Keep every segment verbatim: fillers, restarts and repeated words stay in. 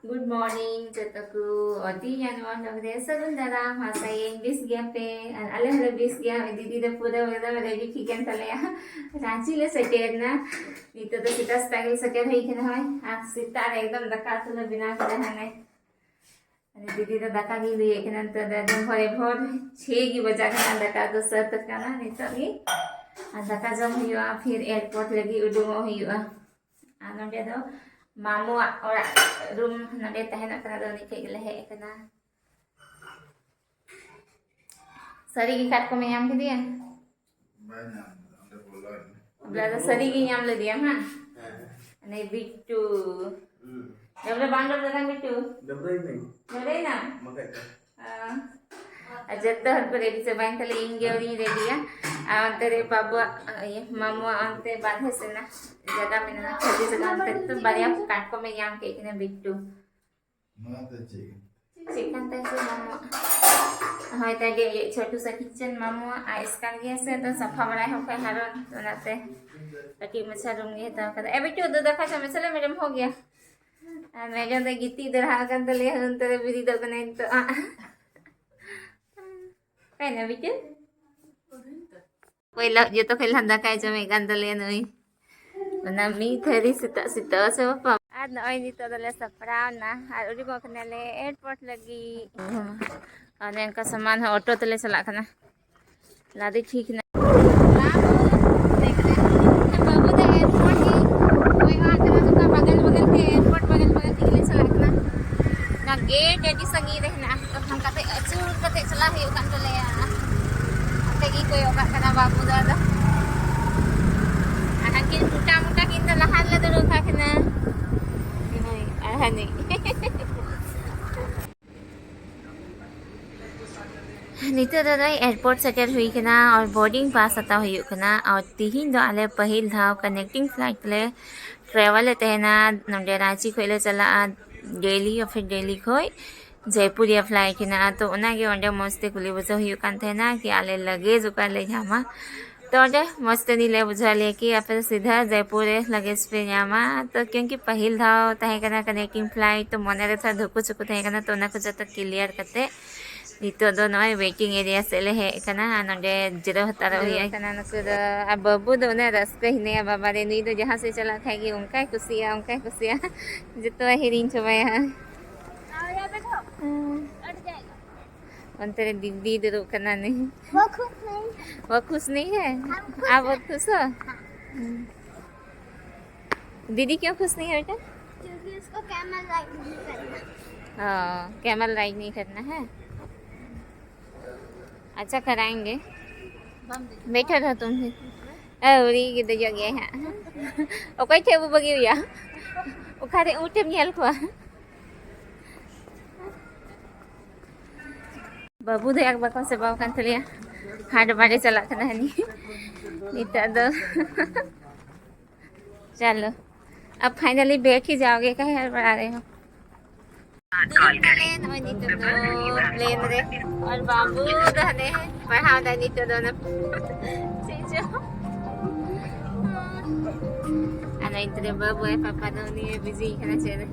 Good morning ᱡᱚᱛᱚ ᱠᱚ᱾ ᱚᱛᱤ ᱧᱟᱱᱣᱟ ᱞᱚᱜ ᱨᱮ ᱥᱟᱹᱜᱩᱱ ᱫᱟᱨᱟᱢ᱾ ᱟᱥᱟᱭᱟᱹᱧ ᱵᱮᱥ ᱜᱮᱭᱟ ᱯᱮ ᱟᱨ ᱟᱞᱮ ᱦᱚᱸᱞᱮ ᱵᱮᱥ ᱜᱮᱭᱟ᱾ ᱫᱤᱫᱤ ᱫᱚ ᱯᱩᱨᱟᱹ ᱮᱠᱫᱚᱢ ᱨᱮᱰᱤ ᱴᱷᱤᱠ ᱮᱱ ᱛᱟᱞᱮᱭᱟ᱾ ᱨᱟᱸᱪᱤ ᱞᱮ ᱥᱮᱴᱮᱨ ᱮᱱᱟ᱾ ᱱᱤᱛᱚᱜ ᱫᱚ ᱥᱮᱛᱟᱜ ᱥᱮᱛᱟᱜ ᱜᱮᱞᱮ ᱥᱮᱴᱮᱨ ᱦᱩᱭ ᱠᱟᱱᱟ᱾ ᱦᱳᱭ, ᱟᱨ ᱥᱮᱛᱟᱜ ᱨᱮ ᱮᱠᱫᱚᱢ ᱫᱟᱠᱟ ᱩᱛᱩ ᱞᱮ ᱵᱮᱱᱟᱣ ᱠᱮᱫᱟ ᱦᱟᱱᱮ᱾ ᱟᱨ ᱫᱤᱫᱤ ᱫᱚ ᱫᱟᱠᱟ ᱜᱮᱭ ᱞᱟᱹᱭᱮᱫ ᱠᱟᱱᱟ᱾ ᱱᱤᱛᱚᱜ ᱫᱚ ᱮᱠᱫᱚᱢ ᱵᱷᱳᱨᱮ ᱵᱷᱳᱨ ᱪᱷᱮ ᱜᱮ ᱵᱟᱡᱟᱜ ᱠᱟᱱᱟ, ᱫᱟᱠᱟ ᱫᱚ ᱥᱟᱹᱛ ᱟᱠᱟᱱᱟ ᱱᱤᱛᱚᱜ ᱜᱮ᱾ ᱟᱨ ᱫᱟᱠᱟ ᱡᱚᱢ ᱦᱩᱭᱩᱜᱼᱟ, ᱯᱷᱤᱨ ᱮᱭᱟᱨᱯᱳᱨᱴ ᱞᱟᱹᱜᱤᱫ ᱩᱰᱩᱝᱚᱜ ᱦᱩᱭᱩᱜᱼᱟ᱾ ᱟᱨ ᱱᱚᱰᱮ ᱫᱚ ᱢᱟᱢᱩᱣᱟᱜ ᱚᱲᱟᱜ ᱨᱩᱢ ᱱᱚᱰᱮ ᱛᱟᱦᱮᱱᱚᱜ ᱠᱟᱱᱟ, ᱟᱫᱚ ᱩᱱᱤ ᱴᱷᱮᱡ ᱜᱮᱞᱮ ᱦᱮᱡ ᱟᱠᱟᱱᱟ᱾ ᱥᱟᱹᱨᱤ ᱜᱮ ᱠᱟᱴᱠᱚᱢᱮ ᱧᱟᱢ ᱠᱮᱫᱮᱭᱟ? ᱵᱟᱭ ᱧᱟᱢ ᱞᱮᱫᱟ, ᱚᱸᱰᱮ ᱵᱚᱞᱚ ᱮᱱᱟ᱾ ᱵᱚᱞᱮ ᱫᱚ ᱥᱟᱹᱨᱤ ᱜᱮ ᱧᱟᱢ ᱞᱮᱫᱮᱭᱟ, ᱦᱟᱸ? ᱦᱮᱸ᱾ ᱩᱱᱤ ᱵᱤᱴᱴᱩ᱾ ᱦᱩᱸ᱾ ᱰᱟᱹᱵᱽᱨᱟᱹ ᱵᱟᱝ ᱰᱟᱹᱵᱽᱨᱟᱹ ᱠᱟᱱ ᱵᱤᱴᱴᱩ? ᱰᱟᱹᱵᱽᱨᱟᱹᱭ ᱢᱮ᱾ ᱰᱟᱹᱵᱽᱨᱟᱹᱭ ᱱᱟᱢ? ᱵᱟᱠᱷᱟᱡ ᱫᱚ᱾ ᱟᱨ ᱡᱚᱛᱚ ᱦᱚᱲ ᱠᱚ ᱨᱮᱰᱤ ᱪᱟᱵᱟᱭᱮᱱ ᱛᱟᱞᱮ, ᱤᱧ ᱜᱮ ᱟᱹᱣᱨᱤᱧ ᱨᱮᱰᱤᱭᱟ᱾ ᱟᱨ ᱚᱱᱛᱮ ᱨᱮ ᱵᱟᱵᱩᱣᱟᱜ, ᱤᱭᱟᱹ, ᱢᱟᱢᱩᱣᱟᱜ ᱚᱱᱛᱮ ᱵᱟᱨᱦᱮ ᱥᱮᱱᱟᱜ ᱡᱟᱭᱜᱟ ᱢᱮᱱᱟᱜᱼᱟ, ᱠᱷᱟᱹᱞᱤ ᱡᱟᱭᱜᱟ, ᱚᱱᱛᱮ ᱨᱮ ᱵᱟᱨᱭᱟ ᱠᱟᱴᱠᱚᱢᱮ ᱧᱟᱢ ᱠᱮᱫ ᱠᱤᱱᱟ ᱵᱤᱴᱴᱩ᱾ ᱱᱚᱣᱟ ᱫᱚ ᱪᱮᱫ? ᱪᱮᱫ ᱠᱟᱱ ᱛᱟᱭ ᱪᱚ ᱢᱟᱢᱩᱣᱟᱜ? ᱦᱳᱭ, ᱛᱟᱭ ᱜᱮ ᱤᱭᱟᱹ ᱪᱷᱳᱴᱩ ᱥᱟ ᱠᱤᱪᱮᱱ ᱢᱟᱢᱩᱣᱟᱜ ᱟᱭ ᱥᱠᱟᱱ ᱜᱮᱭᱟ ᱥᱮ, ᱛᱚ ᱥᱟᱯᱷᱟ ᱵᱟᱲᱟᱭ ᱦᱚᱸ ᱠᱷᱟᱡ ᱦᱟᱨᱚᱱ, ᱚᱱᱟᱛᱮ ᱠᱟᱹᱴᱤᱡ ᱢᱟᱪᱷᱟ ᱨᱩᱢ ᱜᱮ ᱦᱟᱛᱟᱣ ᱠᱟᱫᱟ᱾ ᱮ ᱵᱤᱴᱴᱩ, ᱫᱩ ᱫᱟᱠᱟ ᱪᱚᱢᱮ ᱪᱚᱞᱮ ᱢᱮᱰᱟᱢ, ᱦᱳ ᱜᱮᱭᱟ᱾ ᱟᱨ ᱢᱮᱰᱟᱢ ᱫᱚ ᱜᱤᱛᱤᱡ ᱫᱚᱲᱦᱟ ᱟᱠᱟᱱ ᱛᱟᱞᱮᱭᱟ, ᱚᱱᱛᱮ ᱨᱮ ᱵᱮᱨᱮᱫᱚᱜ ᱠᱟᱱᱟᱭ ᱱᱤᱛᱚᱜ᱾ ᱚᱠᱟᱭᱮᱱᱟ ᱵᱤᱴᱩ? ᱯᱳᱭᱞᱳ ᱡᱚᱛᱚ ᱠᱷᱚᱱ ᱞᱟᱦᱟ ᱫᱟᱠᱟᱭ ᱡᱚᱢᱮᱫ ᱠᱟᱱ ᱛᱟᱞᱮᱭᱟ ᱱᱩᱭ᱾ ᱚᱱᱟ ᱢᱤᱫ ᱛᱷᱟᱹᱨᱤ ᱥᱮᱛᱟᱜ ᱥᱮᱛᱟᱜ ᱥᱮ ᱵᱟᱯᱟ᱾ ᱟᱨ ᱱᱚᱜᱼᱚᱭ ᱱᱤᱛᱚᱜ ᱫᱚᱞᱮ ᱥᱟᱯᱲᱟᱣ ᱱᱟ ᱟᱨ ᱩᱰᱩᱠᱚᱜ ᱠᱟᱱᱟᱞᱮ ᱮᱭᱟᱨᱯᱳᱨᱴ ᱞᱟᱹᱜᱤᱫ᱾ ᱟᱨ ᱚᱱᱮ ᱚᱱᱠᱟ ᱥᱟᱢᱟᱱ ᱦᱚᱸ ᱚᱴᱳ ᱛᱮᱞᱮ ᱪᱟᱞᱟᱜ ᱠᱟᱱᱟ᱾ ᱞᱟᱫᱮ ᱴᱷᱤᱠ ᱱᱟ᱾ ᱵᱟᱹᱵᱩ ᱫᱚ ᱮᱭᱟᱨᱯᱳᱨᱴ ᱜᱮ ᱠᱚᱭᱚᱜ ᱟᱜ ᱠᱟᱱᱟ, ᱱᱚᱝᱠᱟ ᱵᱟᱜᱟᱞ ᱵᱟᱜᱟᱞ ᱛᱮ, ᱮᱭᱟᱨᱯᱳᱨᱴ ᱵᱟᱜᱟᱞ ᱵᱟᱜᱟᱞ ᱛᱮᱜᱮ ᱞᱮ ᱪᱟᱞᱟᱜ ᱠᱟᱱᱟ᱾ ᱚᱱᱟ ᱜᱮᱴ ᱟᱹᱰᱤ ᱥᱟᱺᱜᱤᱧ ᱨᱮ ᱦᱮᱱᱟᱜᱼᱟ, ᱛᱚᱠᱷᱚᱱ ᱠᱟᱛᱮ ᱟᱹᱪᱩᱨ ᱠᱟᱛᱮ ᱪᱟᱞᱟᱜ ᱦᱩᱭᱩᱜ ᱠᱟᱱ ᱛᱟᱞᱮᱭᱟ᱾ ᱚᱱᱛᱮ ᱜᱮ ᱠᱚᱭᱚᱜ ᱠᱟᱜ ᱠᱟᱱᱟ ᱵᱟᱹᱵᱩ ᱫᱚ ᱟᱫᱚ᱾ ᱟᱨ ᱦᱟᱹᱱᱠᱤᱱ ᱢᱚᱴᱟ ᱢᱚᱴᱟ ᱠᱤᱱ ᱫᱚ ᱞᱟᱦᱟ ᱨᱮᱞᱮ ᱫᱩᱲᱩᱵ ᱠᱟᱜ ᱠᱤᱱᱟ᱾ ᱦᱳᱭ, ᱟᱨ ᱦᱟᱹᱱᱤ᱾ ᱱᱤᱛᱚᱜ ᱫᱚ ᱱᱚᱜᱼᱚᱭ ᱮᱭᱟᱨᱯᱳᱨᱴ ᱥᱮᱴᱮᱨ ᱦᱩᱭ ᱠᱟᱱᱟ ᱟᱨ ᱵᱳᱨᱰᱤᱝ ᱯᱟᱥ ᱦᱟᱛᱟᱣ ᱦᱩᱭᱩᱜ ᱠᱟᱱᱟ᱾ ᱟᱨ ᱛᱤᱦᱤᱧ ᱫᱚ ᱟᱞᱮ ᱯᱟᱹᱦᱤᱞ ᱫᱷᱟᱣ ᱠᱟᱱᱮᱠᱴᱤᱝ ᱯᱷᱞᱟᱭᱤᱴ ᱞᱮ ᱴᱨᱟᱵᱷᱮᱞ ᱮᱫ ᱛᱟᱦᱮᱱᱟ᱾ ᱱᱚᱰᱮ ᱨᱟᱸᱪᱤ ᱠᱷᱚᱡ ᱞᱮ ᱪᱟᱞᱟᱜᱼᱟ ᱫᱤᱞᱞᱤ, ᱟᱨ ᱯᱷᱤᱨ ᱫᱤᱞᱞᱤ ᱠᱷᱚᱡ ᱡᱚᱭᱯᱩᱨ ᱨᱮᱭᱟᱜ ᱯᱷᱞᱟᱭᱤᱴ ᱦᱮᱱᱟᱜᱼᱟ᱾ ᱛᱚ ᱚᱱᱟᱜᱮ ᱚᱸᱰᱮ ᱢᱚᱡᱽ ᱛᱮ ᱠᱩᱞᱤ ᱵᱩᱡᱷᱟᱹᱣ ᱦᱩᱭᱩᱜ ᱠᱟᱱ ᱛᱟᱦᱮᱱᱟ ᱠᱤ ᱟᱞᱮ ᱞᱟᱜᱮᱡᱽ ᱚᱠᱟ ᱨᱮᱞᱮ ᱧᱟᱢᱟ᱾ ᱛᱚ ᱚᱸᱰᱮ ᱢᱚᱡᱽ ᱛᱮ ᱱᱤᱞᱮ ᱵᱩᱡᱷᱟᱹᱣ ᱞᱮᱭᱟ ᱠᱤ ᱟᱯᱮ ᱫᱚ ᱥᱤᱫᱷᱟ ᱡᱚᱭᱯᱩᱨ ᱨᱮ ᱞᱟᱜᱮᱡᱽ ᱯᱮ ᱧᱟᱢᱟ᱾ ᱛᱚ ᱠᱤᱭᱩᱝᱠᱤ ᱯᱟᱹᱦᱤᱞ ᱫᱷᱟᱣ ᱛᱟᱦᱮᱸ ᱠᱟᱱᱟ ᱠᱟᱱᱮᱠᱴᱤᱝ ᱯᱷᱞᱟᱭᱤᱴ, ᱛᱚ ᱢᱚᱱᱮ ᱨᱮ ᱛᱷᱚᱲᱟ ᱫᱷᱩᱠᱩ ᱪᱩᱠᱩ ᱛᱟᱦᱮᱸ ᱠᱟᱱᱟ, ᱛᱚ ᱚᱱᱟ ᱠᱚ ᱡᱚᱛᱚ ᱠᱞᱤᱭᱟᱨ ᱠᱟᱛᱮ ᱱᱤᱛᱚᱜ ᱫᱚ ᱱᱚᱜᱼᱚᱭ ᱣᱮᱴᱤᱝ ᱮᱨᱤᱭᱟ ᱥᱮᱫ ᱞᱮ ᱦᱮᱡ ᱟᱠᱟᱱᱟ᱾ ᱟᱨ ᱱᱚᱸᱰᱮ ᱡᱤᱨᱟᱹᱣ ᱦᱟᱛᱟᱲᱚᱜ ᱦᱩᱭᱩᱜᱼᱟ᱾ ᱠᱟᱱᱟ ᱱᱩᱠᱩ ᱫᱚ᱾ ᱟᱨ ᱵᱟᱹᱵᱩ ᱫᱚ ᱩᱱᱟᱹᱜ ᱨᱟᱹᱥᱠᱟᱹ ᱦᱤᱱᱟᱹᱭᱟ, ᱵᱟᱵᱟ ᱨᱮ, ᱱᱩᱭ ᱫᱚ ᱡᱟᱦᱟᱸ ᱥᱮᱫ ᱪᱟᱞᱟᱜ ᱠᱷᱟᱡ ᱜᱮ ᱚᱱᱠᱟᱭ ᱠᱩᱥᱤᱭᱟᱜᱼᱟ, ᱚᱱᱠᱟᱭ ᱠᱩᱥᱤᱭᱟᱜᱼᱟ, ᱡᱚᱛᱚᱣᱟᱜ ᱦᱤᱲᱤᱧ ᱪᱟᱵᱟᱭᱟ᱾ ᱚᱱᱛᱮ ᱨᱮ ᱫᱤᱫᱤ ᱫᱩᱲᱩᱵ ᱠᱟᱱᱟ ᱱᱩᱭ᱾ वो खुश नहीं। वो खुश नहीं है? हम खुश आप हैं। बहुत खुश हो? हाँ। हम्म। दीदी क्यों खुश नहीं है बेटा? क्योंकि उसको कैमल राइड नहीं करना। हाँ, कैमल राइड नहीं करना है। अच्छा, कराएंगे। बैठो रहो तुम भी। ᱟᱹᱣᱲᱤ ᱜᱮ ᱫᱮᱡᱚᱜ ᱜᱮᱭᱟᱭ ᱦᱟᱸᱜ᱾ ᱚᱠᱚᱭ ᱴᱷᱮᱡ ᱵᱚ ᱵᱟᱹᱜᱤ ᱦᱩᱭᱟ? ᱚᱠᱟᱨᱮ ᱩᱴ ᱮᱢ ᱧᱮᱞ ᱠᱚᱣᱟ? ᱵᱟᱹᱵᱩ ᱫᱚ ᱮᱠ ᱵᱟᱠᱚ ᱥᱮᱵᱟᱣ ᱠᱟᱱ ᱛᱟᱞᱮᱭᱟ, ᱦᱟᱴ ᱵᱟᱨᱮ ᱪᱟᱞᱟᱜ ᱠᱟᱱᱟ ᱦᱟᱹᱱᱤ᱾ ᱱᱤᱛᱚᱜ ᱫᱚ ᱪᱟᱞᱚ, ᱟᱵ finally ᱵᱮᱴᱷ ᱦᱤ ᱡᱟᱣᱜᱮ, ᱠᱟᱦᱮ ᱦᱟᱴ ᱵᱟᱲᱟ ᱨᱮ ᱦᱚᱸ᱾ ᱫᱩᱲᱩᱵ ᱠᱟᱱᱟᱞᱮ ᱱᱚᱜᱼᱚᱭ ᱱᱤᱛᱚᱜ ᱫᱚ ᱯᱞᱮᱱ ᱨᱮ, ᱟᱨ ᱵᱟᱹᱵᱩ ᱫᱚ ᱦᱟᱱᱮ ᱯᱟᱲᱦᱟᱣ ᱫᱟᱭ ᱱᱤᱛᱚᱜ ᱫᱚ ᱚᱱᱟ ᱪᱮᱫ ᱪᱚ᱾ ᱟᱨ ᱱᱚᱜᱼᱚᱭ ᱱᱤᱛᱚᱜ ᱫᱚ ᱵᱟᱹᱵᱩ ᱟᱨ ᱯᱟᱯᱟ ᱫᱚ ᱩᱱᱤ ᱵᱤᱡᱤ ᱠᱟᱱᱟ ᱪᱮᱫ ᱨᱮ᱾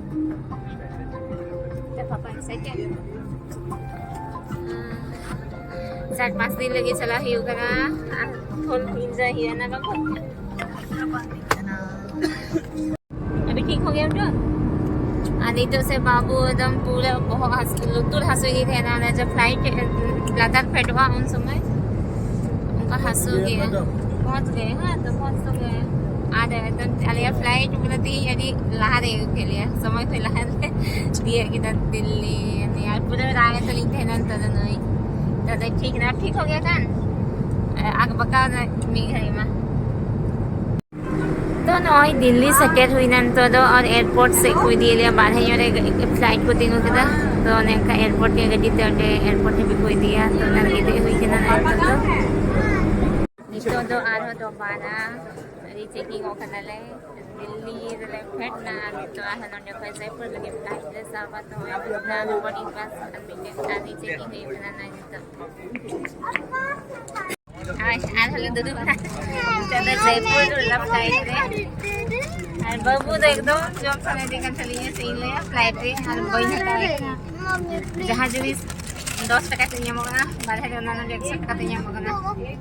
ᱛᱚ ᱯᱟᱯᱟ ᱥᱮ ᱪᱮᱫ? ᱪᱟᱨ ᱯᱟᱸᱪ ᱫᱤᱱ ᱞᱟᱹᱜᱤᱫ ᱪᱟᱞᱟᱜ ᱦᱩᱭᱩᱜ ᱠᱟᱱᱟ᱾ ᱟᱨ full enjoy ᱦᱩᱭᱩᱜᱼᱟ ᱱᱟ ᱵᱟᱵᱩ᱾ अभी ठीक हो गया बेटा? ᱟᱨ ᱱᱤᱛᱚᱜ ᱥᱮ ᱵᱟᱹᱵᱩ ᱮᱠᱫᱚᱢ ᱯᱩᱨᱟᱹ ᱵᱚᱦᱚᱜ ᱦᱟᱹᱥᱩ, ᱞᱩᱛᱩᱨ ᱦᱟᱹᱥᱩᱭᱮᱫᱮ ᱛᱟᱦᱮᱱᱟ, ᱚᱱᱮ ᱡᱮ flight ᱞᱟᱛᱟᱨ ᱯᱷᱮᱰᱚᱜᱼᱟ ᱩᱱ ᱥᱚᱢᱚᱭ ᱚᱱᱠᱟ ᱦᱟᱹᱥᱩ ᱜᱮ᱾ ᱯᱚᱦᱚᱸᱪ ᱜᱮ, ᱦᱮᱸ, ᱛᱚ ᱯᱚᱦᱚᱸᱪ ᱜᱮ᱾ ᱟᱨ ᱮᱠᱫᱚᱢ ᱟᱞᱮᱭᱟᱜ flight ᱵᱚᱞᱮ ᱛᱮᱦᱤᱧ ᱟᱹᱰᱤ ᱞᱟᱦᱟ ᱨᱮ ᱟᱹᱜᱩ ᱠᱮᱫ ᱞᱮᱭᱟ, ᱥᱚᱢᱚᱭ ᱠᱷᱚᱱ ᱞᱟᱦᱟ ᱨᱮ ᱛᱤᱭᱟᱹᱜ ᱠᱮᱫᱟ ᱫᱤᱞᱞᱤ᱾ ᱟᱨ ᱯᱩᱨᱟᱹ ᱨᱟᱜ ᱮᱫ ᱛᱟᱹᱞᱤᱧ ᱛᱟᱦᱮᱱᱟ ᱱᱤᱛᱚᱜ ᱫᱚ ᱱᱩᱭ᱾ ᱱᱤᱛᱚᱜ ᱫᱚ ᱴᱷᱤᱠ ᱮᱱᱟ, ᱴᱷᱤᱠ ᱦᱚ ᱜᱮᱭᱟ ᱠᱟᱱ᱾ ᱟᱨ ᱵᱟᱠᱟ ᱢᱤᱫ ᱜᱷᱟᱹᱲᱤᱡ ᱢᱟ᱾ ᱛᱚ ᱱᱚᱜᱼᱚᱭ ᱫᱤᱞᱞᱤ ᱥᱮᱴᱮᱨ ᱦᱩᱭᱱᱟ ᱱᱤᱛᱚᱜ ᱫᱚ, ᱟᱨ ᱮᱭᱟᱨᱯᱳᱨᱴ ᱥᱮᱫ ᱠᱚ ᱤᱫᱤᱭᱮᱫ ᱞᱮᱭᱟ, ᱵᱟᱨᱦᱮ ᱧᱚᱜ ᱨᱮ ᱯᱷᱞᱟᱭᱤᱴ ᱠᱚ ᱛᱤᱸᱜᱩ ᱠᱮᱫᱟ᱾ ᱛᱚ ᱚᱱᱮ ᱚᱱᱠᱟ ᱮᱭᱟᱨᱯᱳᱨᱴ ᱨᱮ ᱜᱟᱹᱰᱤ ᱛᱮ ᱚᱸᱰᱮ ᱮᱭᱟᱨᱯᱳᱨᱴ ᱦᱟᱹᱵᱤᱡ ᱠᱚ ᱤᱫᱤᱭᱟ᱾ ᱛᱚ ᱚᱱᱟ ᱞᱟᱹᱜᱤᱫ ᱫᱮᱡ ᱦᱩᱭ ᱠᱟᱱᱟ ᱱᱤᱛᱚᱜ ᱫᱚ᱾ ᱱᱤᱛᱚᱜ ᱫᱚ ᱟᱨᱦᱚᱸ ᱫᱚᱵᱟᱨᱟ ᱨᱤᱪᱮᱠᱤᱝ ᱚᱜ ᱠᱟᱱᱟᱞᱮ᱾ ᱫᱤᱞᱞᱤ ᱨᱮᱞᱮ ᱯᱷᱮᱰ ᱱᱟ, ᱟᱨ ᱱᱤᱛᱚᱜ ᱟᱨᱦᱚᱸ ᱱᱚᱸᱰᱮ ᱠᱷᱚᱱ ᱡᱚᱭᱯᱩᱨ ᱞᱟᱹᱜᱤᱫ ᱯᱷᱞᱟᱭᱤᱴ ᱞᱮ ᱥᱟᱵᱟ᱾ ᱛᱚ ᱱᱚᱜᱼᱚᱭ ᱵᱚᱨᱰᱤᱝ ᱯᱟᱥ ᱟᱨ ᱢᱤᱫᱴᱮᱱ ᱟᱨ ᱨᱤᱪᱮᱠᱤᱝ ᱦᱩᱭᱩᱜ ᱠᱟᱱᱟ ᱱᱤᱛᱚᱜ᱾ ᱟᱨ ᱦᱚᱸᱞᱮ ᱫᱩᱲᱩᱵ ᱮᱱᱟ᱾ ᱱᱤᱛᱚᱜ ᱫᱚ ᱡᱚᱭᱯᱩᱨ ᱨᱮ ᱞᱟᱵᱷ ᱯᱷᱞᱟᱭᱤᱴ ᱨᱮ᱾ ᱟᱨ ᱵᱟᱹᱵᱩ ᱫᱚ ᱮᱠᱫᱚᱢ ᱡᱚᱢ ᱥᱟᱱᱟᱭᱮᱫᱮ ᱠᱟᱱ ᱛᱟᱹᱞᱤᱧᱟ ᱥᱮ ᱤᱧ ᱞᱟᱹᱭᱟ ᱯᱷᱞᱟᱭᱤᱴ ᱨᱮ, ᱟᱨ ᱵᱟᱹᱧ ᱦᱟᱛᱟᱣ ᱮᱫ ᱠᱟᱱᱟ᱾ ᱡᱟᱦᱟᱸ ᱡᱤᱱᱤᱥ ᱫᱚᱥ ᱴᱟᱠᱟ ᱛᱮ ᱧᱟᱢᱚᱜ ᱠᱟᱱᱟ ᱵᱟᱨᱦᱮ ᱨᱮ, ᱚᱱᱟ ᱱᱚᱰᱮ ᱮᱠᱥᱚ ᱴᱟᱠᱟ ᱛᱮ ᱧᱟᱢᱚᱜ ᱠᱟᱱᱟ᱾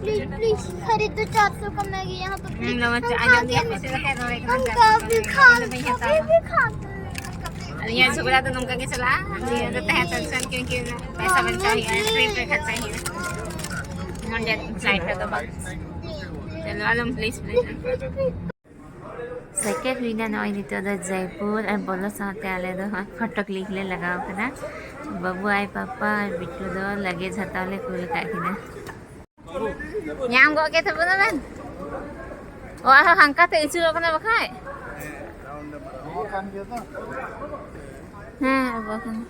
प्लीज प्लीज, खरीद दो, चार सौ का मैगी। यहाँ पे हम लोग चाय, आजादी है, पैसे रखे हैं, हम कभी भी खाते हैं। ᱟᱹᱞᱤᱧᱟᱜ ᱡᱷᱚᱜᱽᱲᱟ ᱫᱚ ᱱᱚᱝᱠᱟ ᱜᱮ ᱪᱟᱞᱟᱜᱼᱟ᱾ ᱱᱤᱭᱟᱹ ᱫᱚ ᱛᱟᱦᱮᱸ ᱴᱮᱱᱥᱚᱱ, ᱠᱤᱭᱩᱸᱠᱤ ᱯᱚᱭᱥᱟ ᱵᱟᱧᱪᱟᱣ ᱦᱩᱭᱩᱜᱼᱟ, ᱴᱨᱤᱯ ᱨᱮ ᱠᱷᱚᱨᱪᱟᱭ ᱦᱩᱭᱩᱜᱼᱟ᱾ ᱱᱚᱰᱮ ᱯᱷᱞᱟᱭᱤᱴ ᱨᱮᱫᱚ ᱵᱟᱝ᱾ ᱪᱚᱞᱚ, ᱟᱞᱚᱢ ᱯᱞᱤᱡ, ᱯᱞᱤᱡ᱾ ᱥᱮᱴᱮᱨ ᱦᱩᱭᱱᱟ ᱱᱚᱜᱼᱚᱭ ᱱᱤᱛᱚᱜ ᱫᱚ ᱡᱚᱭᱯᱩᱨ, ᱟᱨ ᱵᱚᱞᱚ ᱥᱟᱶᱛᱮ ᱟᱞᱮ ᱫᱚ ᱦᱟᱸᱜ ᱯᱷᱳᱴᱳ ᱠᱞᱤᱠ ᱞᱮ ᱞᱟᱜᱟᱣ ᱠᱟᱱᱟ᱾ ᱵᱟᱹᱵᱩ ᱟᱡ ᱯᱟᱯᱟ ᱟᱨ ᱵᱤᱴᱩ ᱫᱚ ᱞᱟᱜᱮᱡᱽ ᱦᱟᱛᱟᱣ ᱞᱮ ᱠᱩᱞ ᱟᱠᱟᱫ ᱠᱤᱱᱟ᱾ ᱧᱟᱢ ᱜᱚᱫ ᱠᱮᱫ ᱛᱟᱵᱚᱱᱟ ᱵᱮᱱ᱾ ᱚ, ᱟᱨᱦᱚᱸ ᱦᱟᱱᱠᱟ ᱛᱮ ᱟᱹᱪᱩᱨᱚᱜ ᱠᱟᱱᱟ ᱵᱟᱠᱷᱟᱡ᱾ ᱦᱮᱸ, ᱟᱵᱚ ᱠᱟᱱᱟ᱾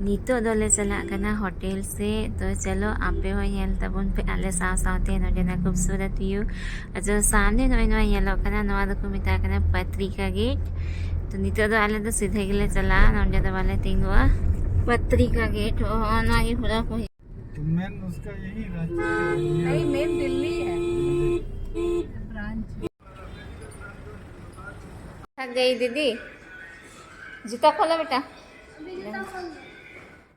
ᱱᱤᱛᱚᱜ ᱫᱚᱞᱮ ᱪᱟᱞᱟᱜ ᱠᱟᱱᱟ ᱦᱳᱴᱮᱞ ᱥᱮᱫ᱾ ᱛᱚ ᱪᱚᱞᱚ, ᱟᱯᱮ ᱦᱚᱸ ᱧᱮᱞ ᱛᱟᱵᱚᱱ ᱯᱮ ᱟᱞᱮ ᱥᱟᱶ ᱥᱟᱶᱛᱮ ᱱᱚᱰᱮᱱᱟᱜ ᱠᱷᱩᱵᱥᱩᱨᱟᱛ ᱵᱷᱤᱭᱩ᱾ ᱟᱪᱪᱷᱟ, ᱥᱟᱢᱱᱮ ᱱᱚᱜᱼᱚᱭ ᱱᱚᱣᱟ ᱧᱮᱞᱚᱜ ᱠᱟᱱᱟ, ᱱᱚᱣᱟ ᱫᱚᱠᱚ ᱢᱮᱛᱟᱜ ᱠᱟᱱᱟ ᱯᱟᱛᱨᱤᱠᱟ ᱜᱮᱴ᱾ ᱛᱚ ᱱᱤᱛᱚᱜ ᱫᱚ ᱟᱞᱮ ᱫᱚ ᱥᱤᱫᱷᱟᱹ ᱜᱮᱞᱮ ᱪᱟᱞᱟᱜᱼᱟ, ᱱᱚᱰᱮ ᱫᱚ ᱵᱟᱞᱮ ᱛᱤᱸᱜᱩᱜᱼᱟ᱾ ᱯᱟᱛᱨᱤᱠᱟ ᱜᱮᱴ, ᱚ, ᱱᱚᱣᱟ ᱜᱮ ᱦᱩᱨᱟ ᱠᱚ ᱦᱩᱭᱩᱜᱼᱟ᱾ तो मेन उसका यही रांची है। नहीं, मेन दिल्ली है, ब्रांच। थक गई दीदी, जूता खोलो बेटा।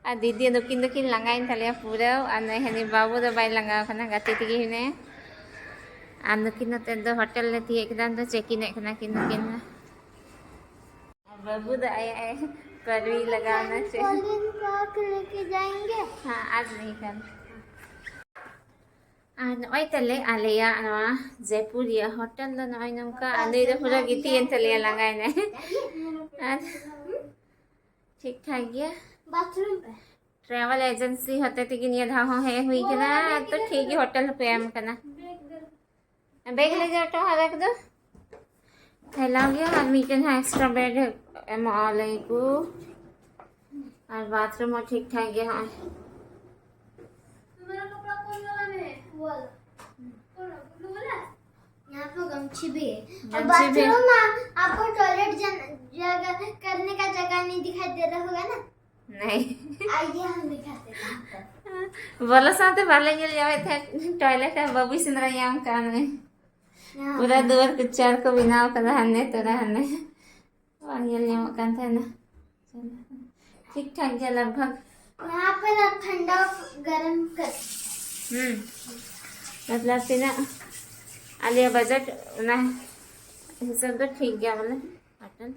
ᱟᱨ ᱫᱤᱫᱤ ᱱᱩᱠᱤᱱ ᱫᱚᱠᱤᱱ ᱞᱟᱸᱜᱟᱭᱮᱱ ᱛᱟᱞᱮᱭᱟ ᱯᱩᱨᱟᱹ᱾ ᱟᱨ ᱱᱩᱭ ᱦᱟᱹᱱᱤ ᱵᱟᱹᱵᱩ ᱫᱚ ᱵᱟᱭ ᱞᱟᱸᱜᱟᱣ ᱠᱟᱱᱟ, ᱜᱟᱛᱮ ᱛᱮᱜᱮ ᱦᱮᱱᱟᱭᱟ᱾ ᱟᱨ ᱱᱩᱠᱤᱱ ᱱᱚᱛᱮ ᱫᱚ ᱦᱳᱴᱮᱞ ᱞᱮ ᱛᱤᱭᱳᱜ ᱠᱮᱫᱟ, ᱫᱚ ᱪᱮᱠ ᱤᱱ ᱮᱫ ᱠᱟᱱᱟ ᱠᱤᱱ ᱱᱩᱠᱤᱱ ᱫᱚ᱾ ᱟᱨ ᱵᱟᱹᱵᱩ ᱫᱚ ᱟᱭᱟᱜ ᱮ ᱯᱟᱹᱨᱣᱤ ᱞᱟᱜᱟᱣ ᱮᱱᱟ ᱪᱮ? ᱦᱮᱸ, ᱟᱨ ᱱᱩᱭ ᱠᱟᱱ᱾ ᱟᱨ ᱱᱚᱜᱼᱚᱭ ᱛᱟᱞᱮ ᱟᱞᱮᱭᱟᱜ ᱱᱚᱣᱟ ᱡᱚᱭᱯᱩᱨ ᱨᱮᱭᱟᱜ ᱦᱳᱴᱮᱞ ᱫᱚ ᱱᱚᱜᱼᱚᱭ ᱱᱚᱝᱠᱟ᱾ ᱟᱨ ᱱᱩᱭ ᱫᱚ ᱯᱩᱨᱟᱹ ᱜᱤᱛᱤᱡ ᱮᱱ ᱛᱟᱞᱮᱭᱟ, ᱞᱟᱸᱜᱟᱭᱮᱱᱟᱭ᱾ ᱟᱨ ᱴᱷᱤᱠ ᱴᱷᱟᱠ ᱜᱮᱭᱟ᱾ ᱵᱟᱛᱷᱨᱩᱢ ᱨᱮ᱾ ᱴᱨᱟᱵᱷᱮᱞ ᱮᱡᱮᱱᱥᱤ ᱦᱚᱛᱮ ᱛᱮᱜᱮ ᱱᱤᱭᱟᱹ ᱫᱷᱟᱣ ᱦᱚᱸ ᱦᱮᱡ ᱦᱩᱭ ᱠᱟᱱᱟ᱾ ᱛᱚ ᱴᱷᱤᱠ ᱜᱮ, ᱦᱳᱴᱮᱞ ᱦᱚᱸᱠᱚ ᱮᱢ ᱠᱟᱱᱟ᱾ ᱵᱮᱜᱽ ᱞᱮ ᱤᱫᱤ ᱦᱚᱴᱚ ᱠᱟᱫᱟ ᱠᱚᱫᱚ᱾ ᱯᱷᱮᱞᱟᱣ ᱜᱮᱭᱟ, ᱟᱨ ᱢᱤᱫᱴᱮᱱ ᱦᱚᱸ ᱮᱠᱥᱴᱨᱟ ᱵᱮᱰ ᱮᱢᱚᱜᱼᱟ ᱞᱟᱹᱭ ᱠᱚ᱾ ᱟᱨ ᱵᱟᱛᱷᱨᱩᱢ ᱦᱚᱸ ᱴᱷᱤᱠ ᱴᱷᱟᱠ ᱜᱮ ᱦᱚᱸᱜᱼᱚᱭ᱾ तुम्हारा कपड़ा कौन वाला में है? वो वाला। कौन वाला? ब्लू वाला? यहाँ पे गमछी भी है। और गमछी भी। बाथरूम में आपको टॉयलेट जन-, जगह, करने का जगह नहीं दिखाई दे रहा होगा ना? नहीं। आइए, हम दिखाते हैं आपको। ᱵᱚᱞᱚ ᱥᱟᱶᱛᱮ ᱵᱟᱞᱮ ᱧᱮᱞ ᱧᱟᱢᱮᱫ ᱛᱟᱦᱮᱸᱫ ᱴᱚᱭᱞᱮᱴ ᱨᱮ ᱵᱟᱹᱵᱩᱭ ᱥᱮᱸᱫᱽᱨᱟ ᱧᱟᱢ ᱠᱟᱜᱼᱟ ᱱᱩᱭ᱾ ᱯᱩᱨᱟᱹ ᱫᱩᱣᱟᱹᱨ ᱠᱚ ᱪᱟᱨ ᱠᱚ ᱵᱮᱱᱟᱣ ᱠᱟᱫᱟ, ᱦᱟᱱᱮ ᱛᱚᱨᱟ ᱦᱟᱱᱮ ᱵᱟᱝ ᱧᱮᱞ ᱧᱟᱢᱚᱜ ᱠᱟᱱ ᱛᱟᱦᱮᱱᱟ᱾ ᱴᱷᱤᱠ ᱴᱷᱟᱠ ᱜᱮᱭᱟ ᱞᱟᱜᱽ ᱵᱷᱟᱜᱽ᱾ यहाँ पे ना ठंडा गर्म कर ᱦᱩᱸ, ᱢᱚᱛᱞᱚᱵ ᱛᱤᱱᱟᱹᱜ ᱟᱞᱮᱭᱟᱜ ᱵᱟᱡᱮᱴ ᱚᱱᱟ ᱦᱤᱥᱟᱹᱵ ᱫᱚ ᱴᱷᱤᱠ ᱜᱮᱭᱟ ᱵᱚᱞᱮ᱾ ᱢᱚᱴᱚᱱ